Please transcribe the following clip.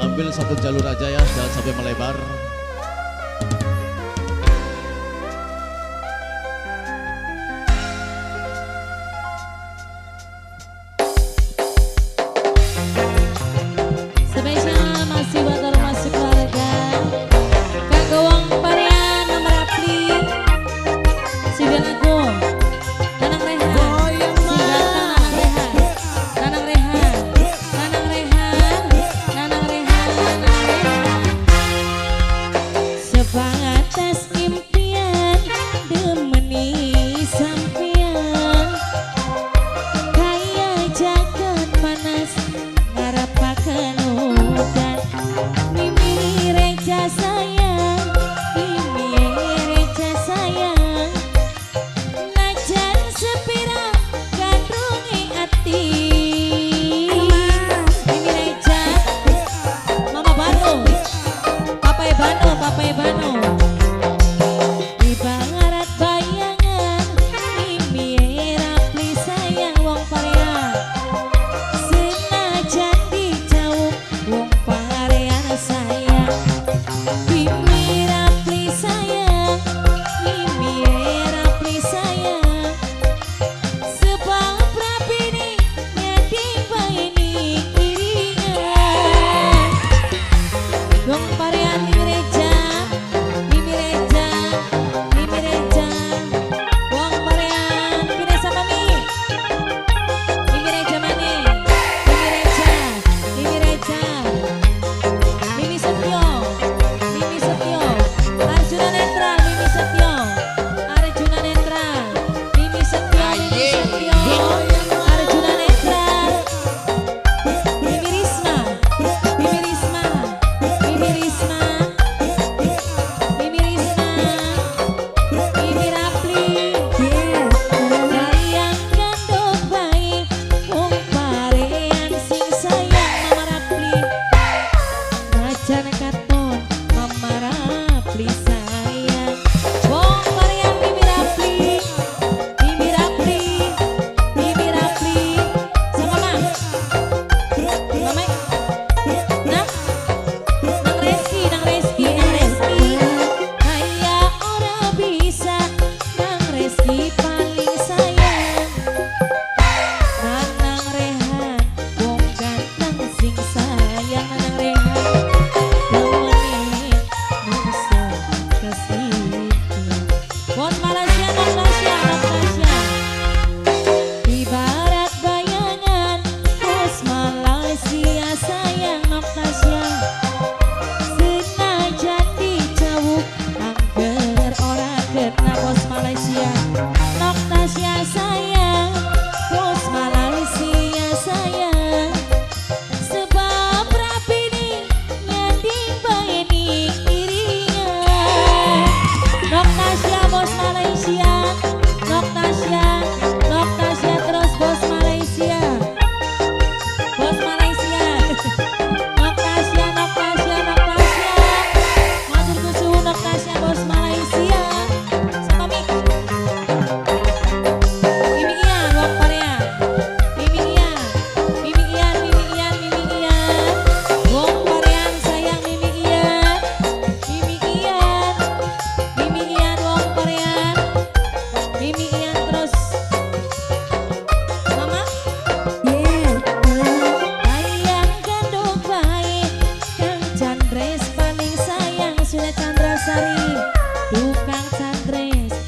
Diambil satu jalur aja ya, jangan sampai melebar. Spesial masih buat masuk keluarga Kanggo wong Parean nomor apli Sidang aku Nanang Rehan, si ganteng Nanang Rehan, Nanang Rehan, Nanang Rehan, Nanang Rehan, Nanang Rehan. Sepangatas impian demeni sampian, kaya jagat panas ngarepaken udan. Mimi reja sayang, mimi reja sayang, najan sepira gandrunge ati. Mimi reja, Mama Bano, Papa Ebano, Papa Ebano. Ibarat bayangan, mimi Rapli sayang wong Parean. Senajan dijauh wong Parean sayang. Mimi Rapli sayang, mimi Rapli sayang. Sebab rapini nyading baini iringan. Wong Parean mimi reja, mimi reja, mimi reja. Wong Parean kene sama mi. Mimi reja mane, mimi reja, mimi reja. Mimi Setyo, Mimi Setyo, Arjuna Netral, Mimi Setyo, Arjuna Netral, Mimi Setyo, Mimi Setyo, Arjuna Netral, Mimi Risma, Mimi Risma, Mimi Risma, Mimi Risma, Mimi Rapli. Sayang gandong baik, wong Parean sing sayang Mama Rapli. Najan katon Mama Rapli sayang. Wong Parean Mimi Rapli, Mimi Rapli, Mimi Rapli. Sama Mama. Mama. Nang, Nang Reski, Nang Reski, Nang Reski. Kaya ora bisa, Nang Reski paling sayang. Nanang Rehan, wong ganteng sing sayang Nanang Rehan. Temene nusa kesitu. Bon Malaysia, non Malaysia, non Malaysia. Ibarat bayangan, bos Malaysia sayang Noktasya. Senajan dijauh, angger ora kena bos Malaysia. Noktasya sayang, bos Malaysia sayang. Sebab rapini nyanding baeni iringan. Noktasya bos Malaysia, Noktasya, Noktasya terus bos Malaysia. Bos Malaysia. Noktasya, Noktasya, Noktasya. Matur suwun Noktasya bos Malaysia. Sama Mik. Mimi Ian wong Parean. Mimi Ian, Mimi Ian, Mimi Ian, Mimi Ian. Wong Parean sayang Mimi Ian. Mimi Ian, Mimi Ian wong Parean. Mimi Ian terus. Mama. Bayang gandong baik, Kang Chandres paling sayang Sule Chandra Sari, tukang Chandres.